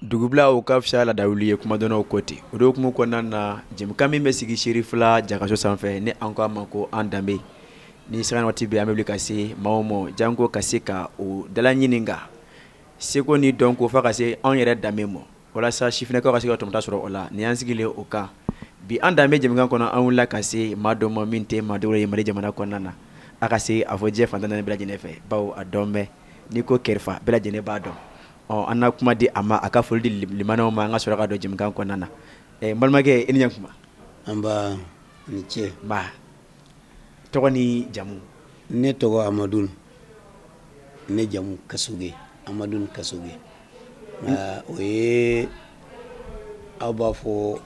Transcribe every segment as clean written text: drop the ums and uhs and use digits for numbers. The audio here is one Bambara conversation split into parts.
Dugubila o ka fisa laadawuli ye kumadɔnnaw ko ten. O de hukumu kɔnɔna na, jɛmukan min bɛ sigi Serifila Jakaso sanfɛ, ni an ko a ma ko an danbe, ni sanga waati bɛɛ an bɛ wuli ka se maa o ma, janko ka se ka o dala ɲininka seko ni dɔnko fo ka se anw yɛrɛ danbe ma, walasa sifinnakaw ka se ka tɔmɔta sɔrɔ o la. Nin y'an sigilen o kan bi an danbe jɛmukan kɔnɔ. An wulila ka se maa dɔ ma min tɛ maa dɔw ye Mali jamana kɔnɔna na, a ka se a fɔ diɲɛ fan tan naani bɛɛ lajɛlen fɛ, bawo a dɔn bɛ n'i ko kɛrɛfa bɛɛ lajɛlen b'a dɔn. Ɔ, an na kuma di a ma, a ka foli di limanaw ma, an ka sɔrɔ ka don jɛmukan kɔnɔna na. N balimakɛ, i ni ɲankuma. An ba, ni ce. Ba, tɔgɔ ni jamu? Ne tɔgɔ Amadu, ne jamu Kasoge, Amadu Kasoge. Nka o ye aw b'a fɔ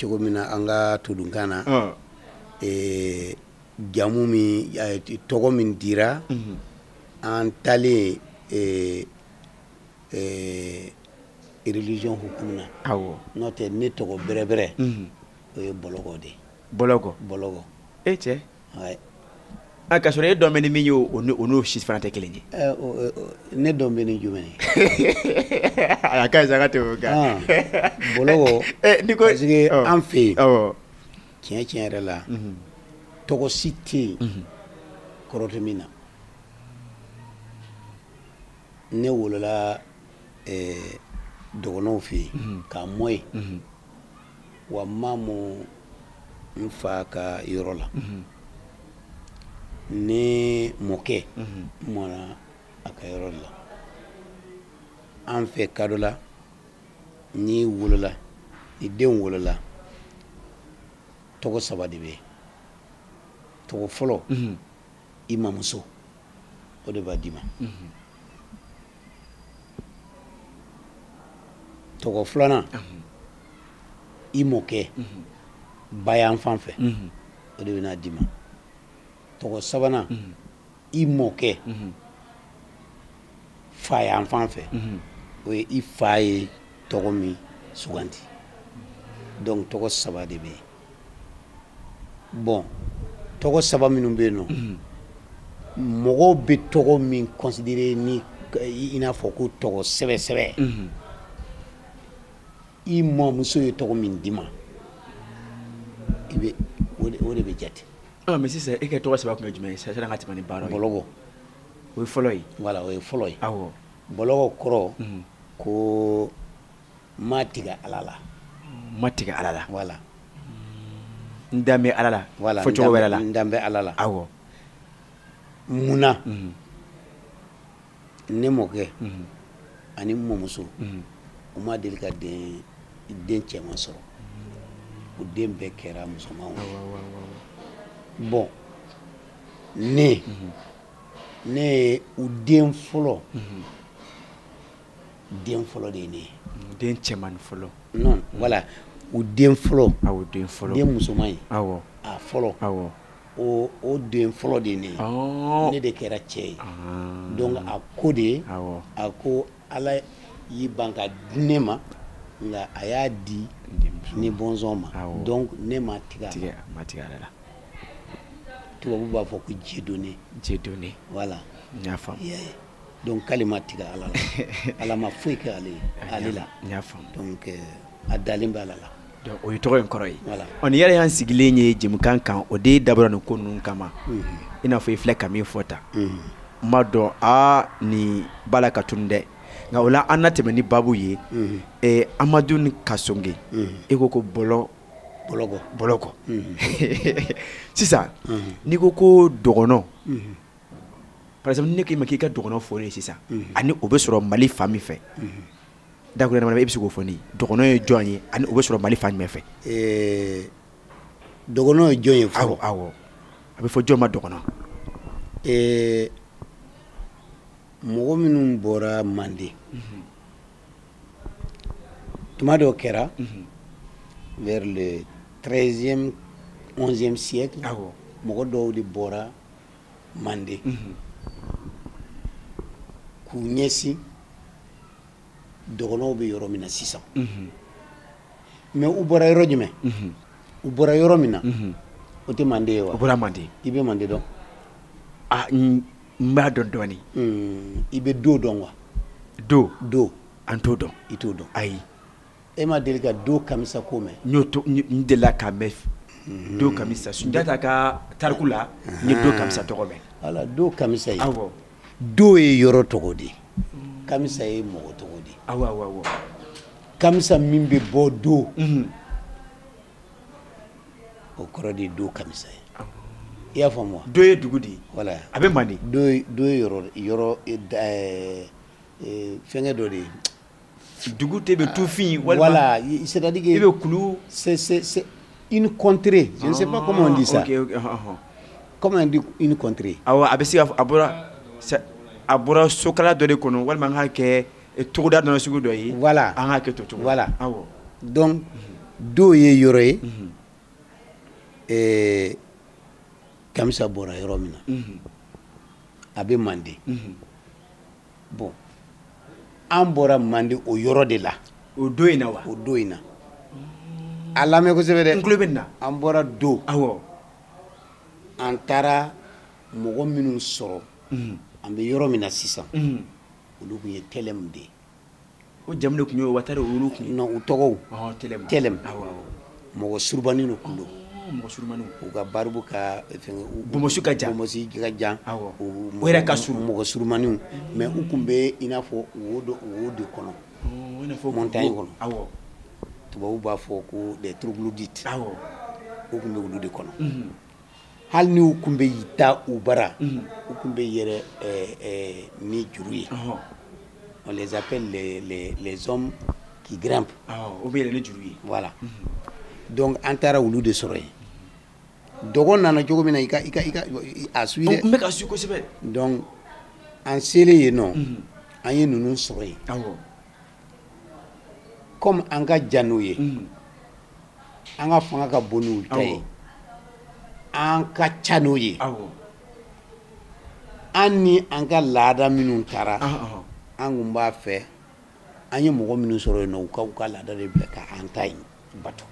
cogo min na an ka todunkan na, jamu min, tɔgɔ min dira an talen religion hukumu na. N'o tɛ ne tɔgɔ bɛrɛbɛrɛ, o ye Bɔlɔgɔ de ye. Bɔlɔgɔ? Bɔlɔgɔ. E cɛ. Ouais. A ka sɔrɔ e dɔn bɛ ni min ye, o n'o si fana tɛ kelen ye. Ne dɔn bɛ ni jumɛn ye? A ka ɲi sa, ka tɛmɛ o kan. Bɔlɔgɔ. N'i ko parce que an fɛ yen, tiɲɛ tiɲɛ yɛrɛ la, tɔgɔ si tɛ yen kɔrɔ tɛ min na. Ne wolola dɔgɔnɔw fɛ yen k'a mɔ yen, wa n ma mɔ n fa ka yɔrɔ la. Ne mɔkɛ mɔna a ka yɔrɔ la. An fɛ Kadola, n'i wolola, ni den wolola, tɔgɔ saba de bɛ yen. Tɔgɔ fɔlɔ, i mamuso, o de b'a d'i ma. Tɔgɔ filanan, i mɔkɛ, ba yan fan fɛ, o de bɛna d'i ma. Tɔgɔ sabanan, i mɔkɛ, fa yan fan fɛ, o ye i fa ye tɔgɔ min suganti. Donc tɔgɔ saba de bɛ yen. Bon, tɔgɔ saba minnu bɛ yen nɔ, mɔgɔw bɛ tɔgɔ min considérer ni i n'a fɔ ko tɔgɔ sɛbɛ sɛbɛ, i mɔmuso ye tɔgɔ min d'i ma, i bɛ o de bɛ jate. Mais sisan e ka tɔgɔ saba tun ye jumɛn ye? Sani an ka tɛmɛ ni baara ye. Bɔlɔgɔ. O ye fɔlɔ ye. Voilà, o ye fɔlɔ ye. Bɔlɔgɔ kɔrɔ ko ma tigɛ Ala la. Ma tigɛ Ala la. Voilà. N dan bɛ Ala la. Voilà, fɔ cogo wɛrɛ la. N dan bɛ Ala la. Munna? Ne mɔkɛ ani n mɔmuso, u ma deli ka den cɛman sɔrɔ. O den bɛɛ kɛra musomanw ye. Bon, ne ye u den fɔlɔ, den fɔlɔ de ye ne ye. Den cɛman fɔlɔ. Non, voilà, u den fɔlɔ. Awɔ, den fɔlɔ. Den musoman ye. A fɔlɔ. O den fɔlɔ de ye ne ye. Ne de kɛra cɛ ye. Donc a ko de, a ko Ala y'i ban ka di ne ma, nka a y'a di ni bɔnsɔn ma. Donc ne ma tigɛ a la. Ma tigɛ a la. Tubabu b'a fɔ ko Dieudonné. Dieudonné. Voilà. N y'a faamu. Donc k'ale ma tigɛ Ala la. Ala ma foyi kɛ ale ye, ale la. N y'a faamu. Donc a dalen bɛ Ala la. Donc o ye tɔgɔ in kɔrɔ ye. Voilà. Ɔ, nin yɛrɛ y'an sigilen ye jɛmukan kan, o de dabɔra nin ko ninnu kama. I n'a fɔ i filɛ ka min fɔ tan. N m'a dɔn, nin b'a la ka tunu dɛ. Nka o la an na tɛmɛ ni babu ye. Amadu Kassogué. E ko ko bɔlɔ. Bɔlɔgɔ. Bɔlɔgɔ. Sisan, n'i ko ko dɔgɔnɔ, par exemple ne k'i ma k'i ka dɔgɔnɔ fɔ ne ye sisan, ani o bɛ sɔrɔ Mali fan min fɛ, dakuruɲɛ damadɔ e bɛ se k'o fɔ ne ye. Dɔgɔnɔ ye jɔn ye ani o bɛ sɔrɔ Mali fan jumɛn fɛ? Dɔgɔnɔ ye jɔn ye fɔlɔ? Awɔ. A bɛ fɔ jɔn ma dɔgɔnɔ? Mɔgɔ minnu bɔra Manden, Tuma dɔw kɛra vers le 13e 11e siècle, mɔgɔ dɔw de bɔra Mande k'u ɲɛsin dɔgɔnɔw bɛ yɔrɔ min na sisan. Mais u bɔra yɔrɔ jumɛn? U bɔra yɔrɔ min na, o tɛ Mande ye wa? U bɔra Mande. I bɛ Mande dɔn? Ah, n b'a dɔn dɔɔni. I bɛ Do dɔn wa? Do? Do. An t'o dɔn. I t'o dɔn? Ayi. E ma deli ka Do Kamisa ko mɛn? N y'o to, n delila k'a mɛn. Do Kamisa, Sunjata ka tariku la, n ye Do Kamisa tɔgɔ mɛn. Voilà, Do Kamisa ye. Awɔ. Do ye yɔrɔ tɔgɔ de ye. Kamisa ye mɔgɔ tɔgɔ de ye. Awɔ, awɔ, awɔ. Kamisa min bɛ bɔ Do, o kɔrɔ de ye Do Kamisa ye. I y'a faamu wa? Do ye dugu de ye. Voilà. A bɛ Mande. Do ye yɔrɔ yɔrɔ fɛnkɛ dɔ de ye. Dugu tɛ bɛ tufin walima. Voilà, c'est-à-dire que i bɛ kulu. C'est une contrée. Je ne sais pas comment on dit ça. Ok, ok. Comment on dit une contrée? Awɔ, a bɛ se ka a bɔra a bɔra sokala dɔ de kɔnɔ, walima an k'a kɛ togoda dɔ sugu dɔ ye. Voilà. An k'a kɛ to cogo. Voilà. Awɔ. Donc Do ye yɔrɔ ye. Kamisa bɔra yɔrɔ min na, a bɛ Mande. Bon, an bɔra Mande o yɔrɔ de la. O do in na wa? O do in na. A lamɛn kosɛbɛ dɛ. N tulo bɛ nin na. An bɔra Do. Awɔ. An taara mɔgɔ minnu sɔrɔ, an bɛ yɔrɔ min na sisan, olu tun ye Tɛlɛmu de ye. O jamu de tun ye o watari olu tun ye. Non, u tɔgɔw. Tɛlɛmu. Tɛlɛmu. Awɔ, awɔ. Mɔgɔ surubani de tun don. Mɔgɔ surumaniw. U ka baribu ka fɛngɛ. Bonbonsi ka jan. Bonbonsi ka jan. Awɔ. O yɛrɛ ka surun. Mɔgɔ surumaniw. Mais u tun bɛ i n'a fɔ wo dɔ, wo de kɔnɔ. I n'a fɔ montagne kɔnɔ. Awɔ. Tubabu b'a fɔ ko des troglodytes. Awɔ. U tun bɛ olu de kɔnɔ. Hali n'u tun bɛ taa u bara, u tun bɛ yɛrɛ ni juru ye. On les appelle les hommes qui grimpent. Awɔ, u bɛ yɛlɛ ni juru ye. Voilà. Donc an taara olu de sɔrɔ yen. Dɔgɔ nana cogo min na, i ka a suit dɛ. N bɛ ka su kosɛbɛ. Donc an selen yen nɔ, an ye ninnu sɔrɔ yen. Awɔ. Comme an ka jan n'u ye, an ka fanga ka bon n'u ta ye, an ka ca n'u ye. Awɔ. An ni an ka laada minnu taara, an kun b'a fɛ an ye mɔgɔ minnu sɔrɔ yen nɔ, u ka laada de bila ka an ta in bato.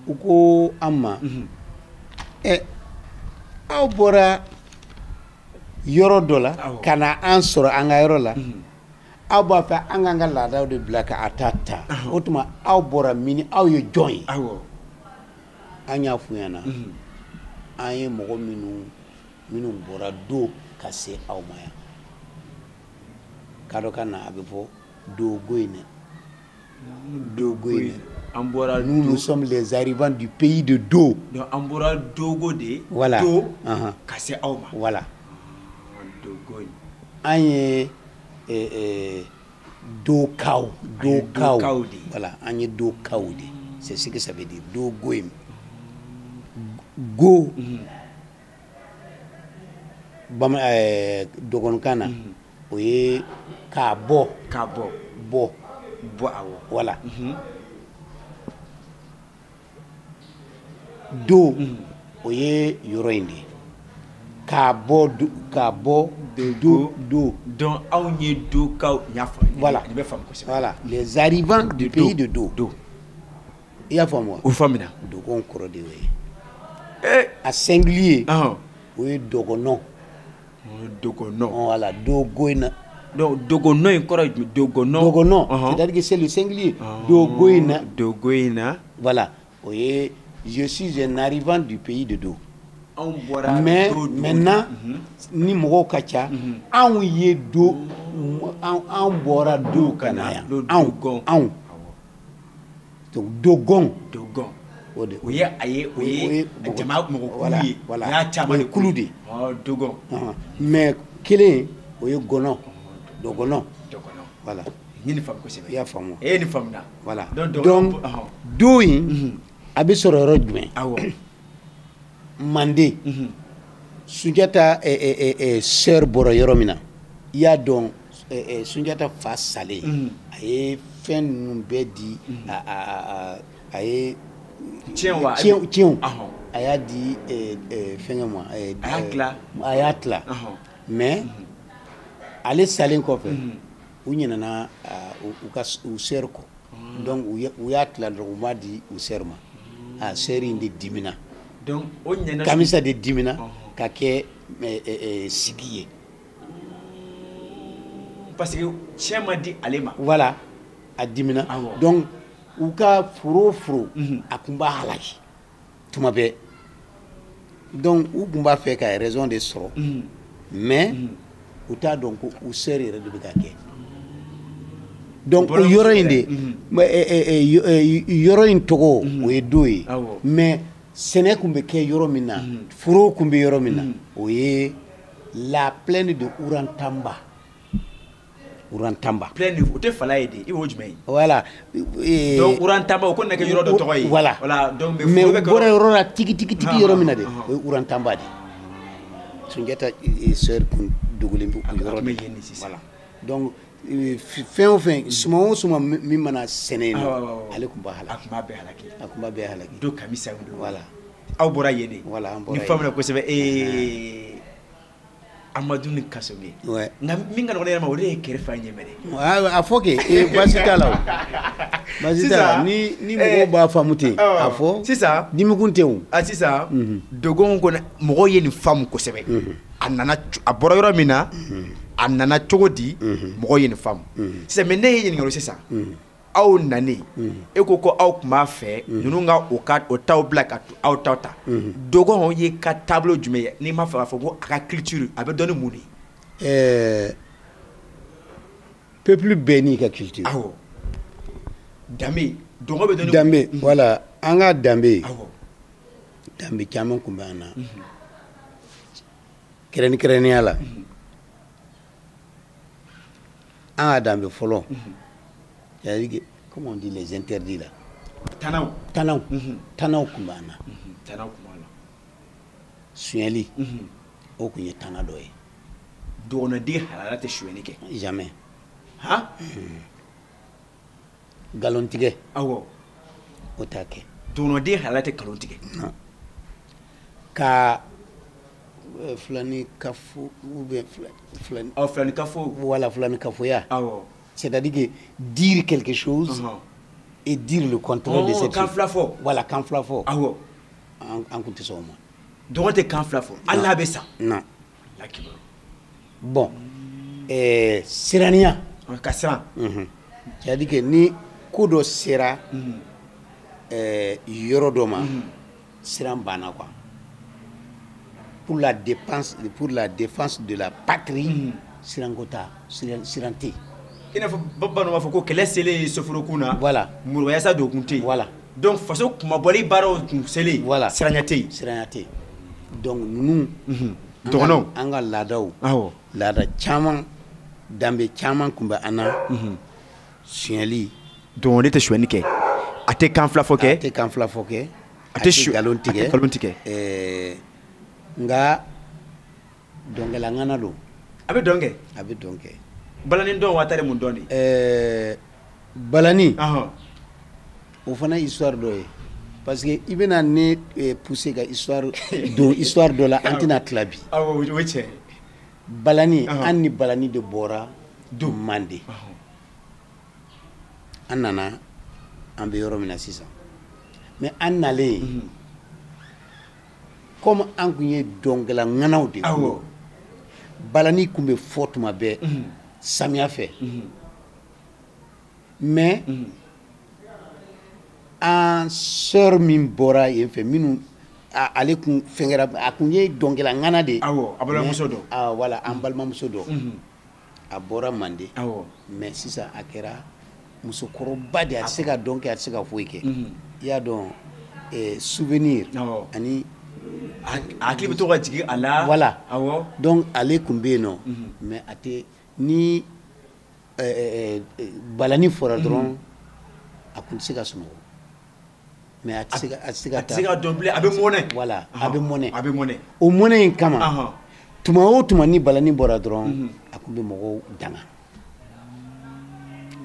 U ko an ma, aw bɔra yɔrɔ dɔ la ka na an sɔrɔ an ka yɔrɔ la, aw b'a fɛ an k'an ka laadaw de bila ka a ta ta. O tuma aw bɔra min, aw ye jɔn ye? An y'a f'u ɲɛna, an ye mɔgɔ minnu bɔra Do ka se aw ma yan. Kadɔ ka na, a bɛ fɔ Dogoyinɛ. Dogoyinɛ. An bɔra Nous, nous sommes les arrivants du pays de Do. Donc an bɔra Dogo de. Voilà. Do ka se aw ma. Voilà. Dogoyinɛ. An ye Dokaw, Dokaw. Dokaw de. Voilà, an ye Dokaw de. C'est ce que ça veut dire, Dogoyinɛ. Go. Bama dɔgɔnkan na, o ye k'a bɔ. K'a bɔ. Bɔ. Bɔ, awɔ. Voilà. Do, o ye yɔrɔ in de ye. K'a bɔ, k'a bɔ Do, Do. Donc anw ye Dokaw, n y'a faamu. Voilà. Nin bɛ faamu kosɛbɛ. Voilà, les arrivants du pays de Do. Do. I y'a faamu wa? O faamuna. Dogon kɔrɔ de y'o ye. A singulier, o ye dɔgɔnɔ. Dɔgɔnɔ. Voilà, Dogoyinɛ. Donc dɔgɔnɔ in kɔrɔ ye jumɛn? Dɔgɔnɔ. Dɔgɔnɔ, c'est-à-dire que c'est le singulier. Dogoyinɛ. Dogoyinɛ. Voilà, o ye je suis un arrivant du pays de Do. Anw bɔra. Mais maintenant, ni mɔgɔw ka ca, anw ye Do, anw bɔra Do ka na yan. Anw, anw. Donc Dogon. Dogon. O de. O ye a ye, o ye jama mɔgɔ kulu ye. Voilà. O y'a caman O ye kulu de ye. Dogon. Mais kelen, o ye gɔnɔ. Dɔgɔnɔ. Dɔgɔnɔ. Voilà. N ye nin faamu kosɛbɛ. I y'a faamu. E ye nin faamuna. Voilà. Donc Do in, a bɛ sɔrɔ yɔrɔ jumɛn? Awɔ. Mande. Sunjata sœur bɔra yɔrɔ min na, i y'a dɔn Sunjata fa salen, a ye fɛn ninnu bɛɛ di, a ye tiɲɛw, a y'a di fɛnkɛ ma. A y'a tila. A y'a tila, mais ale salen kɔfɛ, u ɲinɛna u ka u sœur kɔ. Donc u y'a tila dɔrɔn, u m'a di u sœur ma. A sœur in de dimina. Donc o ɲɛna. Kamisa de dimina ka kɛ sigi ye. Parce que tiɲɛ ma di ale ma. Voilà, a dimina. Donc u ka foro o foro, a tun b'a halaki tuma bɛɛ. Donc u tun b'a fɛ ka raison de sɔrɔ, mais u t'a dɔn ko u sœur yɛrɛ de bɛ ka kɛ. Donc o yɔrɔ in de, yɔrɔ in tɔgɔ o ye do ye, mais sɛnɛ tun bɛ kɛ yɔrɔ min na, foro tun bɛ yɔrɔ min na, o ye la plaine de Urantamba. Urantamba. Plaine o tɛ fala ye de, i b'o jumɛn ye? Voilà. Donc Urantamba o ko na kɛ yɔrɔ dɔ tɔgɔ ye. Voilà. Voilà, donc mais u bɔra yɔrɔ la tigi tigi tigi yɔrɔ min na de, o ye Urantamba de. Sunjata sœur kun dogolen bɛ o yɔrɔ de. Voilà. Donc fɛn o fɛn, suman o suman min mana sɛnɛ yen nɔ, ale tun b'a halaki. A tun b'a bɛɛ halaki. A tun b'a bɛɛ halaki. Do Kamisa do. Voilà. Aw bɔra yen de. Voilà, an bɔra yen. Ni faamuna kosɛbɛ. Amadu ni Kassogué. Ouais. Nka min ka nɔgɔn ne yɛrɛ ma, o de ye kɛrɛ fa ɲɛ mɛnɛ. A fɔ kɛ baasi t'a la o. Baasi t'a la, ni mɔgɔw b'a faamu ten, a fɔ. Sisan. Dimikun tɛ o. A sisan. Dogon kɔni mɔgɔw ye nin faamu kosɛbɛ. A nana, a bɔra yɔrɔ min na, a nana cogo di, mɔgɔw ye nin faamu. Sisan mais ne ye ɲininkali sisan. Aw nanen, e ko aw tun b'a fɛ ninnu ka o ka o taw bila ka aw taw ta. Dogon ye ka taabolo jumɛn ye n'i m'a fɛ k'a fɔ ko a ka culture a bɛ dɔn ni mun de ye? Peuple bɛɛ n'i ka culture. Awɔ. Danbe, Dogon bɛ dɔn ni. Danbe, voilà, an ka danbe. Awɔ. Danbe caman tun bɛ an na. Kɛrɛnkɛrɛnnenya la, an ka danbe fɔlɔ. C'est-à-dire, comment on dit les interdits là? Tanaw. Tanaw. Tanaw tun b'an na. Tanaw tun b'a la. Sonyali, o tun ye tana dɔ ye. Dɔgɔnɔden halala tɛ sonyali kɛ. Jamais. Han? Nkalontigɛ. Awɔ. O t'a kɛ. Dɔgɔnɔden halala tɛ nkalon tigɛ. Non. Ka filani kafo ou bien filani. Ɔ, filani kafo. Voilà, filani kafoya. Awɔ. C'est-à-dire que dire quelque chose et dire le contraire de cette chose. Kan fila fɔ. Voilà, kan fila fɔ. Awɔ. An kun tɛ sɔn o ma. Dɔgɔ tɛ kan fila fɔ. Hali n'a bɛ sa. Non. Lakibaru. Bon, siraniya. Ka siran. C'est-à-dire que ni ko dɔ sera yɔrɔ dɔ ma, siran banna quoi. Pour la défense, pour la défense de la patrie, siran ko ta, siran tɛ yen. I n'a fɔ bamananw b'a fɔ ko kɛlɛ selen soforokun na. Voilà. Moribayasa don kun tɛ yen. Voilà. Donc faso kunmabɔli baaraw kun selen. Voilà. Siranya tɛ yen. Siranya tɛ yen. Donc ninnu. Dɔgɔnɔw. An ka laadaw. Awɔ. Laada caman, danbe caman tun bɛ an na. Sonyali. Dɔgɔnin tɛ sonyali kɛ. A tɛ kan fila fɔ kɛ. A tɛ kan fila fɔ kɛ. A tɛ nkalon tigɛ. A tɛ nkalon tigɛ. Nka dɔnkɛla ŋana don. A bɛ dɔn kɛ. A bɛ dɔn kɛ. Balani dɔn wa tari mun dɔn de? Balani, o fana ye histoire dɔ ye, parce que i bɛna ne pousser ka histoire don histoire dɔ la, an tɛna tila bi. Awɔ, o ye tiɲɛ ye. Balani, an ni balani de bɔra Mande. An nana, an bɛ yɔrɔ min na sisan, mais an nalen, comme an kun ye dɔnkɛla ŋanaw de ye. Awɔ. Balani kun bɛ fɔ tuma bɛɛ. Samiya fɛ. Mais an sœur min bɔra yen fɛ, minnu ale kun fɛnkɛra, a kun ye dɔnkɛla ŋana de ye. Awɔ, a balimamuso dɔ. Ah voilà, an balimamuso dɔ. A bɔra Mande. Awɔ. Mais sisan a kɛra musokɔrɔba de ye, a tɛ se ka dɔn kɛ, a tɛ se ka foyi kɛ. I y'a dɔn, souvenir ani. A hakili bɛ to ka jigin a la. Voilà. Awɔ. Donc ale kun bɛ yen nɔ, mais a tɛ ni balani fɔra dɔrɔn, a kun tɛ se ka sunɔgɔ. Mais a tɛ se ka, a tɛ se ka A tɛ se ka dɔn bilen, a bɛ mɔnɛ. Voilà, a bɛ mɔnɛ. A bɛ mɔnɛ. O mɔnɛ in kama, tuma o tuma ni balani bɔra dɔrɔn, a kun bɛ mɔgɔw danga.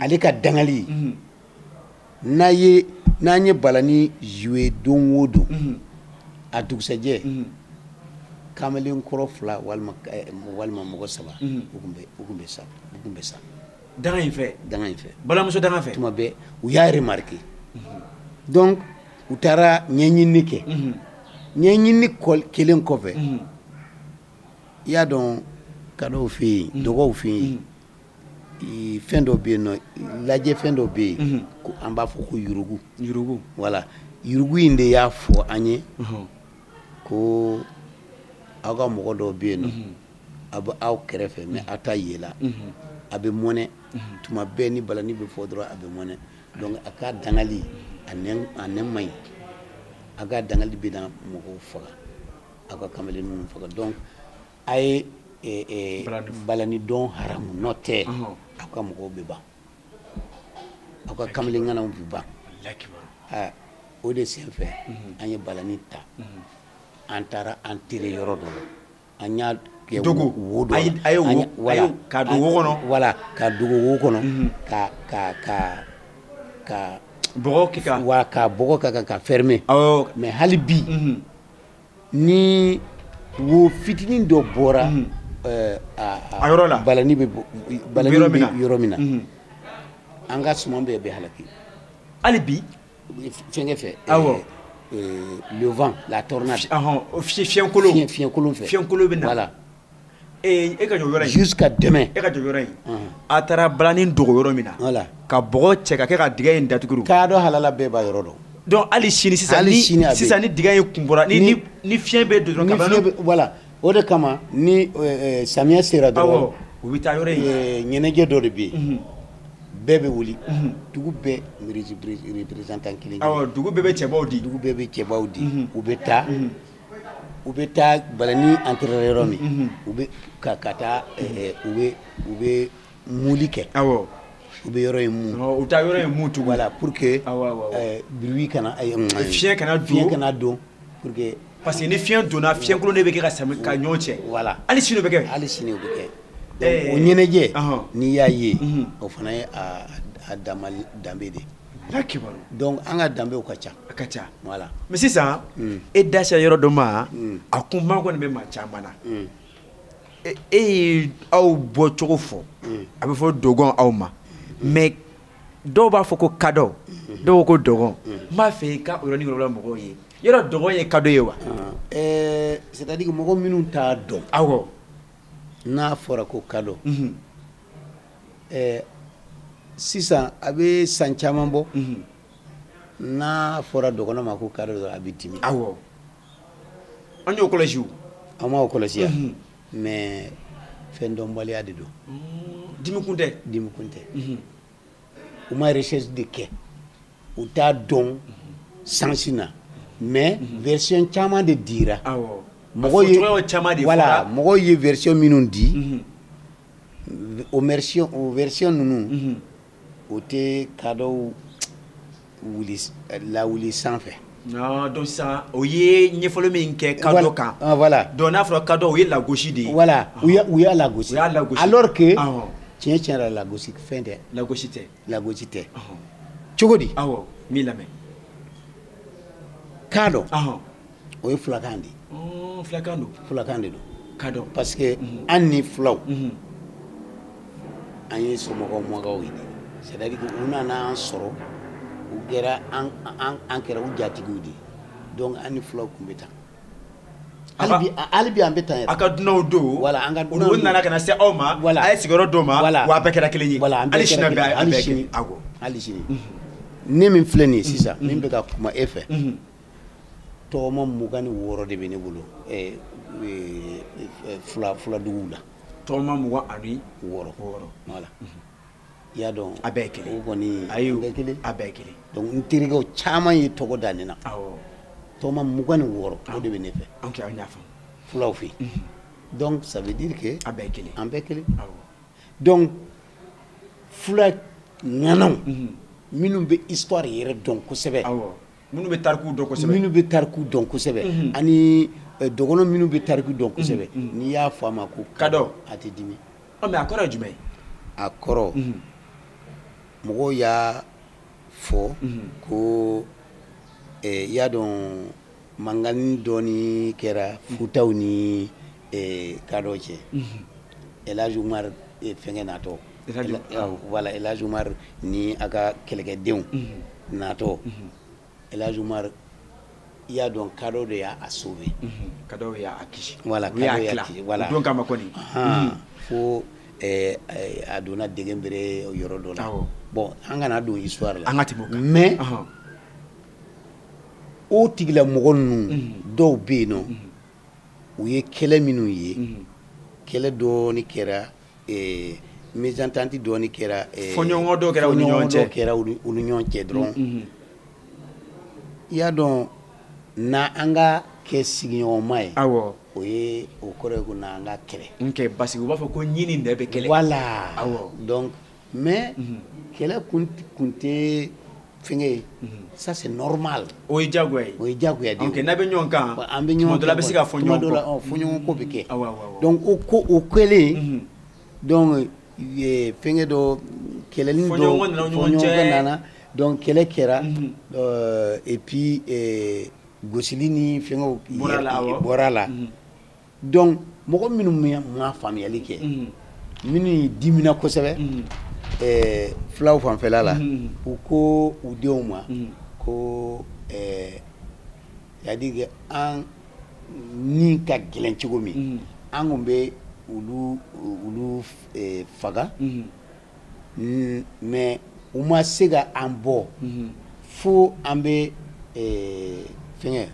Ale ka dangali n'an ye balani jouer don o don, a dugusɛjɛ kamalen kɔrɔ 2 walima mɔgɔ 3 u kun bɛ sa. Danga in fɛ. Danga in fɛ. Balimamuso danga fɛ. Tuma bɛɛ u y'a remarqué. Donc u taara ɲɛɲinini kɛ. Ɲɛɲinini kelen kɔfɛ. I y'a dɔn kadɔw fɛ yen, dɔgɔw fɛ yen, fɛn dɔ bɛ yen nɔ, lajɛ fɛn dɔ bɛ yen ko an b'a fɔ ko yurugu. Yurugu. Voilà, yurugu in de y'a fɔ an ye ko aw ka mɔgɔ dɔw bɛ yen nɔ, a bɛ aw kɛrɛfɛ mais aw t'a ye la, a bɛ mɔnɛ tuma bɛɛ ni balani bɛ fɔ dɔrɔn a bɛ mɔnɛ. Donc a ka dangali a nɛn man ɲi, a ka dangali bɛ na mɔgɔw faga, aw ka kamalen ninnu faga. Donc a ye balani dɔn haramu n'o tɛ aw ka mɔgɔw bɛ ban, aw ka kamalen ŋanaw bɛ ban. O de senfɛ an ye balani ta, an taara an tere yɔrɔ dɔ la, an y'a kɛ wo dɔ la, ka dogo wo kɔnɔ, voilà, ka dogo wo kɔnɔ, ka ka ka ka bɔgɔ kɛ kan, wa ka bɔgɔ kɛ kan ka fermer. Mais hali bi ni wo fitinin dɔ bɔra a yɔrɔ la, balani bɛ yɔrɔ min na, an ka suman bɛɛ bɛ halaki. Hali bi fɛnkɛ fɛ, awɔ, le vent, la tornade, fiɲɛkolon, fiɲɛkolon fɛ, fiɲɛkolon bɛ na, voilà. E ka jɔ yɔrɔ in, jusqu'à demain, e ka jɔ yɔrɔ in, a taara balani dogo yɔrɔ min na, voilà, ka bɔgɔ cɛ ka kɛ ka dingɛ in datugu. K'a dɔn halala bɛɛ b'a yɔrɔ dɔn. Donc hali sini sisan, ni sisan ni dingɛ in kun bɔra, ni fiɲɛ bɛ don dɔrɔn ka balani, voilà. O de kama ni samiya sera dɔrɔn, u bɛ taa yɔrɔ in, ɲɛnajɛ dɔ de bɛ yen, bɛɛ bɛ wuli, dugu bɛɛ représentant kelen, awɔ, dugu bɛɛ bɛ cɛbaw di, dugu bɛɛ bɛ cɛbaw di, u bɛ taa, u bɛ taa balani enterrer yɔrɔ min, u bɛ ka taa u bɛ muli kɛ, awɔ, u bɛ yɔrɔ in mun, u taa yɔrɔ in mun tugun, voilà, pour que bruit kana, fiɲɛ kana don, fiɲɛ kana don, pour que, parce que ni fiɲɛ donna, fiɲɛkolon de bɛ kɛ ka sami ka ɲɔgɔn cɛ, voilà, hali sini o bɛ kɛ, hali sini o bɛ kɛ. Donc o ɲɛnajɛ n'i y'a ye, o fana ye a danbe de ye. Donc an ka danbew ka ca, a ka ca, voilà. Mais sisan e da sera yɔrɔ dɔ ma, a kunba kɔni bɛ maa caman na. E ye aw bɔcogo fɔ, a bɛ fɔ dɔgɔn aw ma, mais dɔw b'a fɔ ko kadɔ, dɔw ko dɔgɔn. N b'a fɛ i ka o yɔrɔnin yɔrɔ mɔgɔw ye, yɔrɔ dɔgɔn ye kadɔ ye wa? C'est à dire mɔgɔ minnu t'a dɔn. Awɔ. N'a fɔra ko kadɔ, sisan a bɛ san caman bɔ, n'a fɔra dɔgɔnɔ ma ko kadɔ dɔrɔn a bɛ dimi. Awɔ, an y'o kɔlɔsi o. An m'o kɔlɔsi yan, mais fɛn dɔnbaliya de don. Dimi kun tɛ. Dimi kun tɛ. U ma recherche de kɛ, u t'a dɔn sens na, mais version caman de dira. Awɔ. Mɔgɔw ye, voilà, mɔgɔw ye version minnu di, o version ninnu, o tɛ kadɔw wuli lawuli sanfɛ. Non, donc sisan o ye ɲɛfɔli min kɛ kadɔ kan. Voilà. Donc n'a fɔra kadɔ, o ye lagosi de ye. Voilà, u y'a lagosi. U y'a lagosi. Alors que tiɲɛ tiɲɛ la lagosi fɛn tɛ. Lagosi tɛ. Lagosi tɛ. Cogo di? Awɔ, n b'i lamɛn. Kadɔ. O ye fulakan de ye. Fulakan don. Fulakan de don. Kadɔ. Parce que an ni fulaw, an ye somɔgɔw mɔgɔw ye. C'est à dire que u nana an sɔrɔ, u kɛra an kɛra u jatigiw de ye. Donc an ni fulaw tun bɛ taa. Hali bi an bɛ taa yɛrɛ. A ka dunanw don. Voilà, an ka dunanw don. Olu nana ka na se aw ma. Voilà. A ye sigiyɔrɔ d'o ma. Voilà. Wa a bɛɛ kɛra kelen ye. Voilà, an bɛɛ kɛra kelen ye. Hali sini. Awɔ. Hali sini. Ne min filɛ nin ye sisan, min bɛ ka kuma e fɛ. Tɔgɔma 26 de bɛ ne bolo fuladuguw la. Tɔgɔma 26. Voilà. I y'a dɔn. A bɛɛ ye kelen. O kɔni. Ayi, a bɛɛ ye kelen. A bɛɛ ye kelen. Donc n terikɛw caman ye tɔgɔ da ne na. Awɔ. Tɔgɔma 26 o de bɛ ne fɛ. Ok, an y'a faamu. Fulaw fɛ yen. Donc ça veut dire que. A bɛɛ ye kelen. An bɛɛ kelen. Awɔ. Donc fula ŋanaw. Minnu bɛ histoire yɛrɛ dɔn kosɛbɛ. Awɔ. Minnu bɛ tariku dɔn kosɛbɛ. Minnu bɛ tariku dɔn kosɛbɛ. Ani dɔgɔnɔ minnu bɛ tariku dɔn kosɛbɛ. N'i y'a fɔ a ma ko kadɔ, a tɛ dimi. Ɔ mais a kɔrɔ ye jumɛn ye? A kɔrɔ, Mɔgɔw y'a fɔ ko i y'a dɔn, mankan dɔɔni kɛra Futaw ni kadɔw cɛ. El Hadj Umar fɛnkɛ natɔ, voilà, El Hadj Umar ni a ka kɛlɛkɛdenw natɔ, El Hadj Umar, i y'a dɔn, kadɔw de y'a sauvé. Kadɔw y'a kisi. Voilà. U y'a tila. Voilà. O don kama kɔni. Fo a donna Degenbere yɔrɔ dɔ la. Bon, an kana don histoire la. An ka tɛmɛ o kan. Mais o tigilamɔgɔ ninnu dɔw bɛ yen nɔ, u ye kɛlɛ minnu ye, kɛlɛ dɔɔni kɛra, mésentente dɔɔni kɛra. Fɔɲɔgɔnkɔ dɔw kɛra u ni ɲɔgɔn cɛ. Fɔɲɔgɔnkɔ dɔw kɛra u ni ɲɔgɔn cɛ dɔrɔn. I y'a dɔn, na an ka kɛ sigiɲɔgɔnma ye. O ye, o kɔrɔ ye ko na an ka kɛlɛ. Ok, parce que u b'a fɔ ko ɲi ni nɛ bɛ kɛlɛ. Voilà. Donc, mais kɛlɛ kun tɛ fɛnkɛ ye, ça c'est normal. O ye diyagoya ye. O ye diyagoya de ye. Ok, n'a bɛ ɲɔgɔn kan. An bɛ ɲɔgɔn tuma dɔ la a bɛ se ka fɔ tuma ɲɔgɔn dɔ la kɔ. Fɔ ɲɔgɔn kɔ bɛ kɛ. Awɔ awɔ awɔ. Donc o ko o kɛlen, donc fɛnkɛ dɔ, kɛlɛli dɔ, Fɔɲɔgɔnkɔ nana u ni ɲɔgɔn cɛ. Fɔɲɔgɔnkɔ nana, donc kɛlɛ kɛra, et puis gosili ni fɛngɛw bɔra la, awɔ. Bɔra la. Donc mɔgɔ minnu ma faamuyali kɛ, minnu dimina kosɛbɛ, fulaw fanfɛla la, u ko u denw ma ko c'est à dire que an ni ka gɛlɛn cogo min, an kun bɛ olu faga, mais u ma se ka an bɔ fo an bɛ fɛngɛ,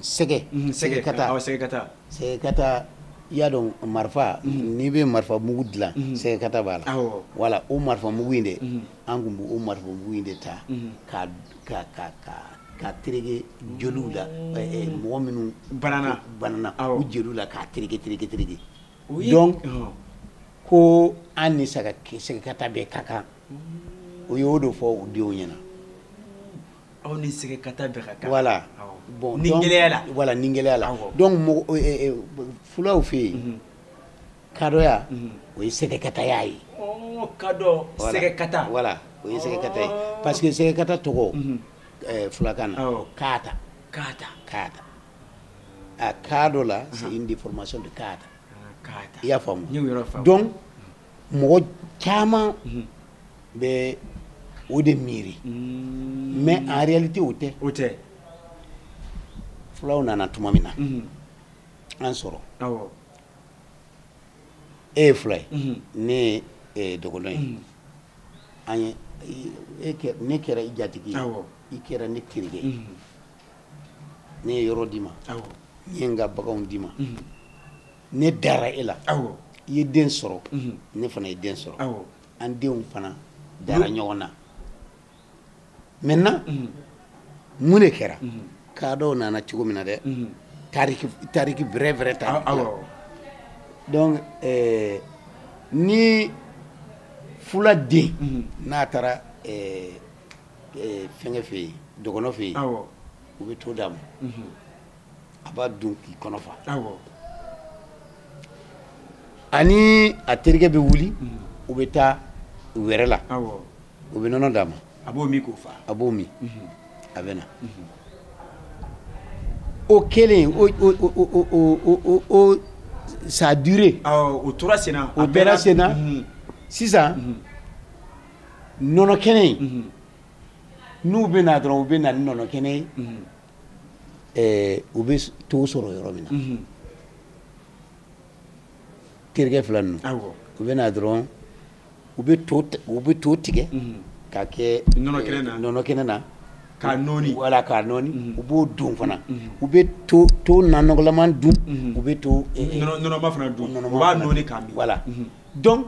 sɛgɛ. Sɛgɛ. Kata. Awɔ, sɛgɛ kata. Sɛgɛ kata, i y'a dɔn, marifa, n'i bɛ marifa mugu dilan, sɛgɛ kata b'a la. Voilà, o marifa mugu in dɛ, an kun b'o marifa mugu in de ta ka ka ka ka tereke joliw la, mɔgɔ minnu banana, banana, u jeliw la, k'a tereke tereke tereke. O ye Donc ko an ni saga sɛgɛ kata bɛɛ ka kan, o y'o de fɔ u denw ɲɛna. Aw ni sɛgɛ kata bɛɛ ka kan. Voilà. Bon, ni donc, gɛlɛya la. Voilà, ni gɛlɛya la. Donc mɔgɔ fulaw fɛ yen, kadɔya o ye sɛgɛkataya ye. Kadɔ, sɛgɛ kata. Voilà, o ye sɛgɛkata ye, parce que sɛgɛkata tɔgɔ fulakan na, kaata. Kaata. Kaata, a kadɔ la, c'est une déformation de kaata. Kaata. I y'a faamu? N y'o yɔrɔ faamu. Donc mɔgɔ caman bɛ o de miiri, mais en réalité o tɛ. O tɛ. Fulaw nana tuma min na, an sɔrɔ. E ye fula ye, ne ye dɔgɔnɔ ye, an ye e kɛ, ne kɛra i jatigi ye, i kɛra ne terikɛ ye, ne ye yɔrɔ d'i ma, n ye n ka baganw d'i ma, ne dara e la. I ye den sɔrɔ, ne fana ye den sɔrɔ, an denw fana dara ɲɔgɔn na. Maintenant, mun de kɛra? Kadɔw nana cogo min na dɛ, tariki tariki, vrai vrai tariki la. Donc ni fula den n'a taara fɛnkɛ fɛ yen, dɔgɔnɔ fɛ yen, u bɛ to d'a ma, a b'a dun k'i kɔnɔ fa. Ani a terikɛ bɛ wuli, u bɛ taa wɛrɛ la, u bɛ nɔnɔ d'a ma. A b'o min k'o fa. A b'o min, a bɛ na. O kɛlen, o o o o o o o ça a duré. Awɔ, o tora sen na. O bɛɛ sen na. Sisan nɔnɔ kɛnɛ in, n'u bɛ na dɔrɔn, u bɛ na ni nɔnɔ kɛnɛ ye, u bɛ to sɔrɔ yɔrɔ min na, terikɛ fila ninnu, u bɛ na dɔrɔn, u bɛ to tigɛ k'a kɛ nɔnɔ kɛnɛ na. Nɔnɔ kɛnɛ na. K'a nɔɔni. Wala, k'a nɔɔni. U b'o dun fana, u bɛ to nanɔgɔlaman dun, u bɛ to nɔnɔma fana dun. Nɔnɔma u b'a fana nɔɔni dun. K'a min. Voilà. Donc,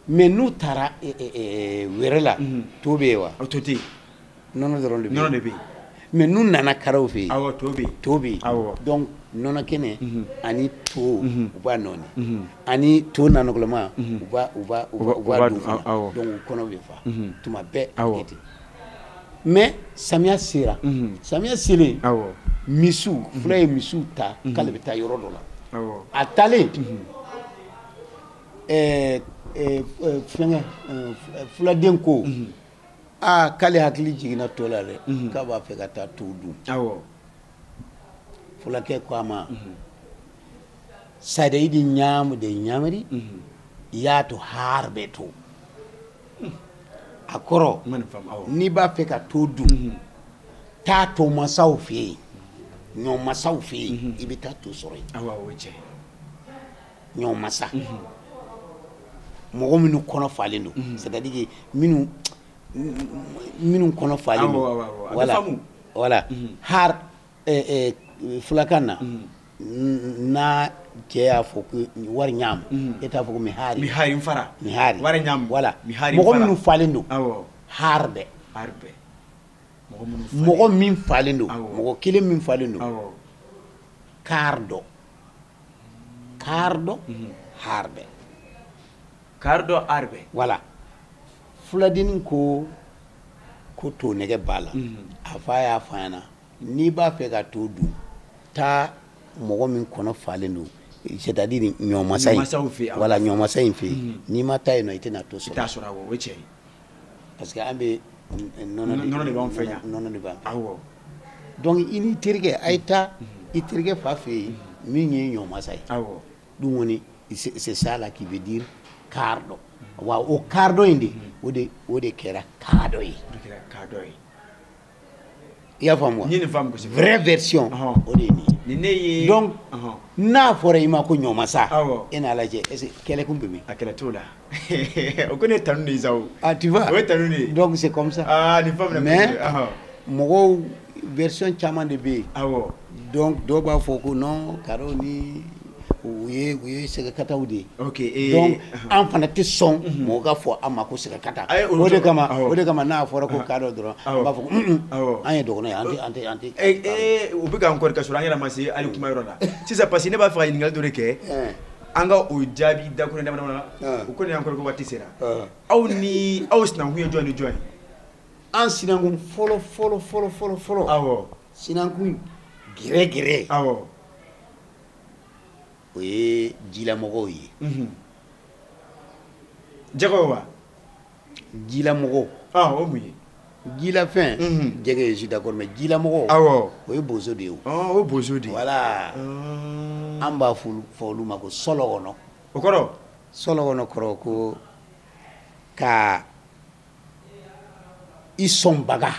mais n'u taara wɛrɛ la, to bɛ yen wa? O to tɛ yen. Nɔnɔ dɔrɔn de bɛ yen. Nɔnɔ de bɛ yen. Mais n'u nana karaw fɛ yen, Awɔ, to bɛ yen. to bɛ yen. Donc nɔnɔ kɛnɛ ani to, u b'a nɔɔni, ani to nanɔgɔlama, u u b'a b'a dun dun, fana. Donc u kɔnɔ bɛ fa tuma bɛɛ, a bɛ kɛ ten. Mais samiya sera, samiya selen, misiw, fula ye misiw ta k'ale bɛ taa yɔrɔ dɔ la. A taalen, fɛngɛ, fuladen ko Aa, k'ale hakili jiginna to la dɛ, k'a b'a fɛ ka taa to dun. Fulakɛ ko a ma, saɗa yiɗi ñaamude ñamri, yaato haarɓe to. A kɔrɔ, N ma nin faamu, awɔ. N'i b'a fɛ ka to dun, taa to masaw fɛ yen, ɲɔ masaw fɛ yen, i bɛ taa to sɔrɔ yen. Awɔ, o ye tiɲɛ ye. Ɲɔ masa, mɔgɔ minnu kɔnɔ falen don, c'est à dire que minnu kɔnɔ falen don. Awɔ, awɔ, awɔ. A bɛ Voilà. faamu. Voilà, har fulakan na, n'a cɛ y'a fɔ ko wari ɲaamu, e t'a fɔ ko mi haari? Mi haari n fara. Mi haari. Wari ɲaamu. Voilà. Mi haari n Mɔgɔ fara. minnu falen don, haar bɛ. Har bɛ. Mɔgɔ minnu falen. Mɔgɔ min falen don, mɔgɔ kelen min falen don, kaar dɔ, kaar dɔ, haar bɛ. Kaar dɔ, har bɛ. Voilà. Fuladinin ko to nɛgɛ b'a la. A fa y'a fɔ a ɲɛna, n'i b'a fɛ ka to dun, taa mɔgɔ min kɔnɔ falen don, c'est à dire ɲɔmasa in. Ɲɔmasaw fɛ yen, awɔ. Voilà, ɲɔmasa in fɛ yen. N'i ma taa yen nɔ, i tɛna to I sɔrɔ. t'a sɔrɔ, awɔ, o ye tiɲɛ ye. Parce que an bɛ nɔnɔ de, Nɔnɔ de b'anw fɛ yan. Nɔnɔ de b'an fɛ. Donc i n'i terikɛ, a ye taa i terikɛ fa fɛ yen min ye ɲɔmasa ye. Dun kɔni, c'est ça là qui veut dire kaar dɔ. Wa o kaar dɔ in de, o de kɛra kaadɔ ye. O de kɛra kaar dɔ ye. I y'a faamu wa? N ye nin faamu kosɛbɛ. Vraie version, o de ye nin ye. Nin ne ye. Donc n'a fɔra i ma ko ɲɔmasa, e n'a lajɛ, est ce que kɛlɛkun bɛ min? A kɛlɛ t'o la. O ko ne ye tanu de ye sa o. Ah, tu vois? O ye tanu de ye. Donc c'est comme ça. Aa, nin faamuna Mais kosɛbɛ. Mɔgɔw, version caman de bɛ yen. Donc dɔw b'a fɔ ko non, karo ni u ye sɛgɛkataw de ye. Donc an fana tɛ sɔn mɔgɔ ka fɔ an ma ko sɛgɛkata. Ayi, O de kama, awɔ. o de kama n'a fɔra ko kadɔ dɔrɔn, an b'a fɔ ko an ye dɔgɔnɔ ye, an tɛ. U bɛ k'an kɔri ka sɔrɔ an yɛrɛ ma se hali kuma yɔrɔ la sisan, parce que ne b'a fɛ ka ɲininkali dɔ de kɛ. An ka o jaabi dakuruɲɛ dama dama na. O ko nin y'an kɔri ko waati sera. Aw ni aw sinankun ye jɔn ni jɔn ye? An sinankun fɔlɔ fɔlɔ fɔlɔ fɔlɔ fɔlɔ. Sinankun gɛrɛ gɛrɛ. O ye jilamɔgɔw ye. Jɛgɛw wa? Jilamɔgɔw. Ah, o mun ye? Jilafɛn, jɛgɛ ye, je suis d'accord, mais jilamɔgɔw. O ye bozo de ye o. O ye bozo de ye. Voilà. An b'a fɔ olu ma ko sɔlɔkɔnɔ. O kɔrɔ? Sɔlɔkɔnɔ kɔrɔ ko ka i sɔnbaga.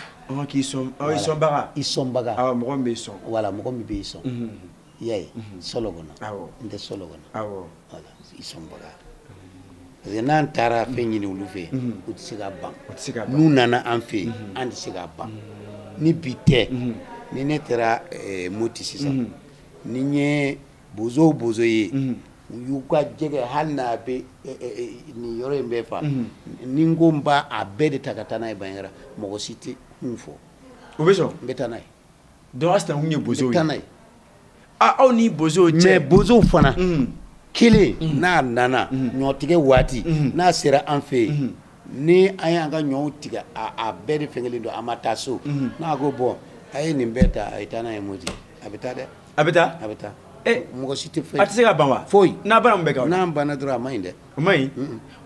K'i sɔn, i sɔnbaga. I sɔnbaga. Awɔ, mɔgɔ min b'i sɔn. Voilà, mɔgɔ min b'i sɔn. I y'a ye, sɔlɔkɔnɔ. N tɛ sɔlɔkɔnɔ. Voilà, i sɔnbaga. Parce que n'an taara fɛn ɲini olu fɛ, u tɛ se ka ban. U tɛ se ka ban. N'u nana an fɛ yen, an tɛ se ka ban. Ni bi tɛ, ni ne taara Moti sisan, ni n ye bozo o bozo ye, u y'u ka jɛgɛ, hali n'a bɛ nin yɔrɔ in bɛɛ fa, ni n ko n b'a a bɛɛ de ta ka taa n'a ye Banjagara, mɔgɔ si tɛ kun fɔ. O bɛ sɔn? N bɛ taa n'a ye. Donc aw sinankun ye bozow N ye. bɛ taa n'a ye. Ah, aw ni bozow cɛ. Mais bozow fana, kelen n'a nana ɲɔtigɛ waati, n'a sera an fɛ yen, ni an y'an ka ɲɔw tigɛ, a bɛɛ de fɛngɛlen don, an ma taa so, n'a ko bɔn, a ye nin bɛɛ ta, a ye taa n'a ye Moti, a bɛ taa dɛ. A bɛ taa? A bɛ taa. Mɔgɔ si tɛ fɛn. A tɛ se ka ban wa? Foyi. N'a banna, mun bɛ kɛ o la? N'an banna dɔrɔn, a ma ɲi dɛ. O ma ɲi.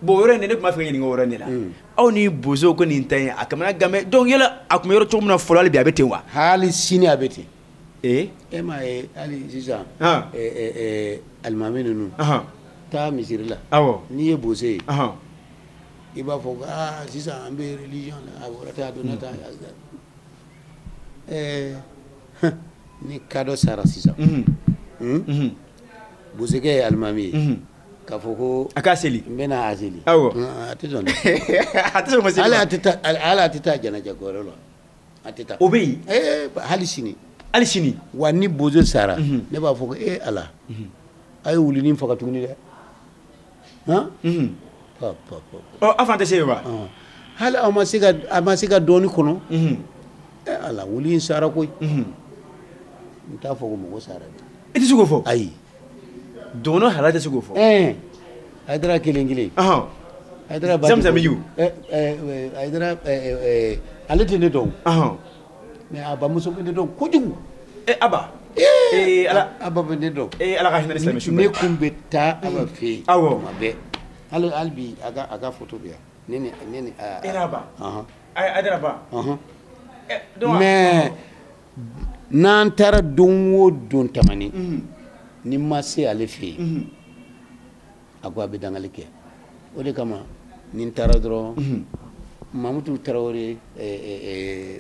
Bon, o yɔrɔ in de, ne tun b'a fɛ ka ɲininka o yɔrɔ in de la. Aw ni bozow ko nin ta in, a kamana gan bɛ. Donc yala a tun bɛ yɔrɔ cogo min na fɔlɔ, hali bi a bɛ ten wa? Hali sini a bɛ ten. E m'a ye hali sisan, alimami ninnu, taa misiri la, n'i ye bozo ye, i b'a fɔ ko aa, sisan an bɛ religion la, a bɔra tan, a donna tan, ni kadɔ sara sisan, bozokɛ ye alimami ye, k'a fɔ ko A k'a seli. N bɛna a seli. A tɛ sɔn dɛ. A tɛ sɔn ka seli. Hali a tɛ taa, hali a tɛ taa janaja yɔrɔ la, a tɛ taa. O bɛ yen? Hali sini. Hali sini. Wa ni bozo sara, ne b'a fɔ ko e Ala, a ye wuluni faga tuguni dɛ, han. Pa pa pa. Ɔ, aw fana tɛ se yen wa? Hali aw ma se ka, a ma se ka dɔɔni kɔnɔ. E Ala, wuli in sara koyi. N t'a fɔ ko mɔgɔ sara dɛ. I tɛ se k'o fɔ? Ayi. Dɔgɔnɔ halala tɛ se k'o fɔ. Hayidara kelen kelen. Hayidara ba. Zamzam yiw. Hayidara, ale tɛ ne dɔn. Mais a bamuso bɛ ne dɔn kojugu. Aba. Ala. Aba bɛ ne dɔn. Ala ka hinɛ ni silamɛ su Ne bɛɛ. kun bɛ taa Aba fɛ yen. Tuma bɛɛ. Hali bi a ka photo bɛ yan. Ne ni ne ni E n'a ba? Hayidara ba? Ɔhɔn. Donc mais n'an taara don o don Tamani, ni ma se ale fɛ yen, a ko a bɛ dangali kɛ. O de kama ni n taara dɔrɔn, Mamutu Tarawele.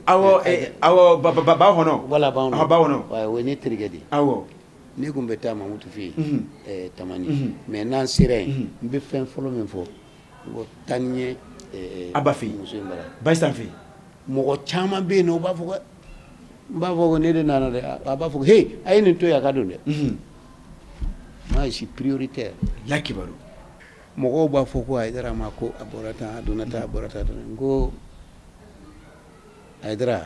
Awɔ, awɔ, ba kɔnɔ. Voilà, ba kɔnɔ. Ba kɔnɔ. O ye ne terikɛ de ye. Ne tun bɛ taa Mamutu fɛ yen Tamani, mais n'an sera yen, n bɛ fɛn fɔlɔ min fɔ, n ko taa ni n ye A ba fɛ yen. Muso in bara. Bayisa fɛ yen. Mɔgɔ caman bɛ yen nɔ, u b'a fɔ ko n b'a fɔ ko ne de nana dɛ, a b'a fɔ ko hey, a ye nin to yen, a ka don dɛ. Moi, je suis prioritaire. Lakibaru. Mɔgɔw b'a fɔ ko Hayidara ma ko a bɔra tan, a donna tan, a bɔra tan, a donna tan. N ko Hayidara,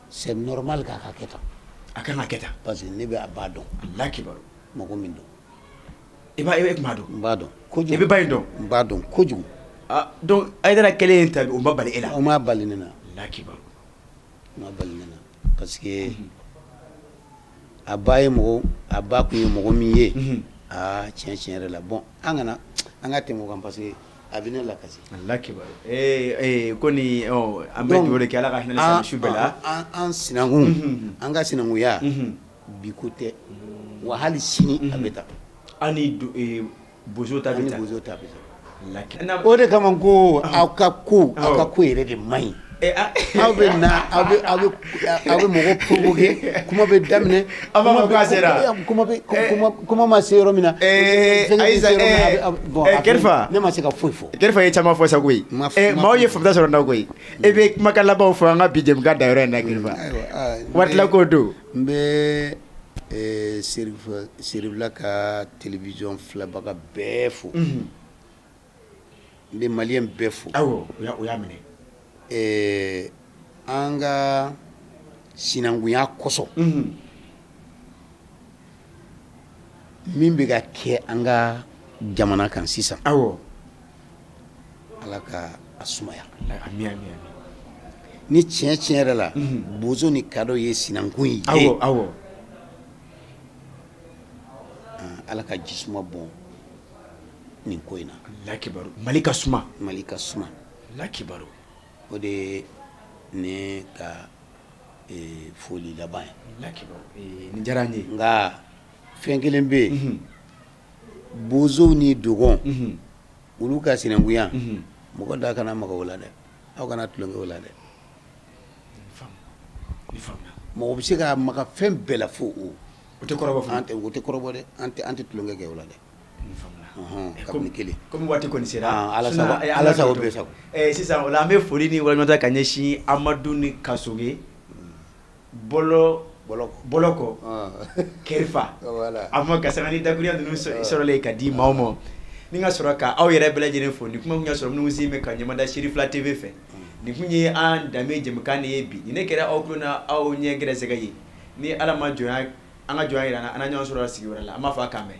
c'est normal k'a ka kɛ tan. A kan ka kɛ tan. Parce que ne bɛ a ba dɔn. Lakibaru. Mɔgɔ min don. I b'a e tun b'a dɔn. N b'a dɔn kojugu. I bɛ ba in dɔn. N b'a dɔn kojugu. Ah, donc Hayidara kɛlen in ta, o ma bali e la. O ma bali ne na. Lakibaru. O ma bali ne na parce que a ba ye mɔgɔ, a ba kun ye mɔgɔ min ye. Aa, tiɲɛ tiɲɛ yɛrɛ la, bon, an kana an ka tɛmɛ o kan parce que a bɛ ne lakasi. Lakibaru. Ko ni an bɛ dugawu de kɛ, Ala ka hinɛ ni su bɛɛ la. An sinankun, an ka sinankunya bi ko tɛ wa, hali sini a bɛ taa. An ni bozo ta bɛ An ni taa. bozo ta bɛ taa. Lakibaru. O de kama n ko aw ka ko, aw ka ko yɛrɛ de man ɲi. Aw bɛ na, aw bɛ mɔgɔ provoquer, kuma bɛ daminɛ. Aw b'a fɔ k'a sera. Kuma bɛ kuma kuma ma se yɔrɔ min na. Ayisa, Fɛnkɛ bɛ se yɔrɔ min na, a bɛ bon, Kɛrifa. Ne ma se ka foyi fɔ. Kɛrifa ye caman fɔ sa koyi. Ma Maaw ye fɔ. faamuya sɔrɔ n na koyi. E bɛ kumakan labanw fɔ an ka bi jɛmukan da yɔrɔ in na, Kɛrifa. Ayiwa, Waati la ko don. N bɛ Serifila ka télévision filɛbaga bɛɛ fo. N bɛ maliyɛn bɛɛ fo. Awɔ, o y'a minɛ. An ka sinankunya kosɔn, min bɛ ka kɛ an ka jamana kan sisan, Ala ka a sumaya. Ami, ami, ami. Ni tiɲɛ tiɲɛ yɛrɛ la, bozo ni kadɔ ye sinankun ye. Awɔ, awɔ. Ala ka jisuma bɔn nin ko in na. Lakibaru. Mali ka suma. Mali ka suma. Lakibaru. O de ye ne ka foli laban ye. Lakibaru. Nin diyara n ye. Nka fɛn kelen bɛ yen, bozow ni dɔgɔn, olu ka sinankunya, mɔgɔ da kana maga o la dɛ, aw kana tulonkɛ o la dɛ. Ni faamuya. Mɔgɔ bɛ se ka maga fɛn bɛɛ la fo o. O tɛ kɔrɔbɔ fana. An tɛ, o tɛ kɔrɔbɔ dɛ, an tɛ tulonkɛ kɛ o la dɛ. Ni faamuya. Kabini kelen. Komi waati kɔni sera. Ala Sinon, sago, an Ala ka sago, to. bɛɛ sago. Sisan o la, an bɛ foli ni waleɲumandɔn ka ɲɛsin Amadu ni Kasoge bɔlɔ Bɔlɔkɔ. Bɔlɔkɔ. Kɛrifa. Voilà. A ma ka sanga ni dakurunya ninnu sɔrɔlen ka di maaw ma. Ni ka sɔrɔ ka aw yɛrɛ bɛɛ lajɛlen fo, ni kuma kun y'a sɔrɔ minnu sen bɛ ka ɲɛmada Serifila TV fɛ. Nin kun ye an danbe jɛmukan de ye bi. Ni ne kɛra aw tulo na aw ɲɛ gɛrɛsɛgɛ ye. Ni Ala ma jɔnya, an ka jɔnya yira an na, an na ɲɔgɔn sɔrɔ sigi wɛrɛ la. An b'a fɔ a k'an bɛn.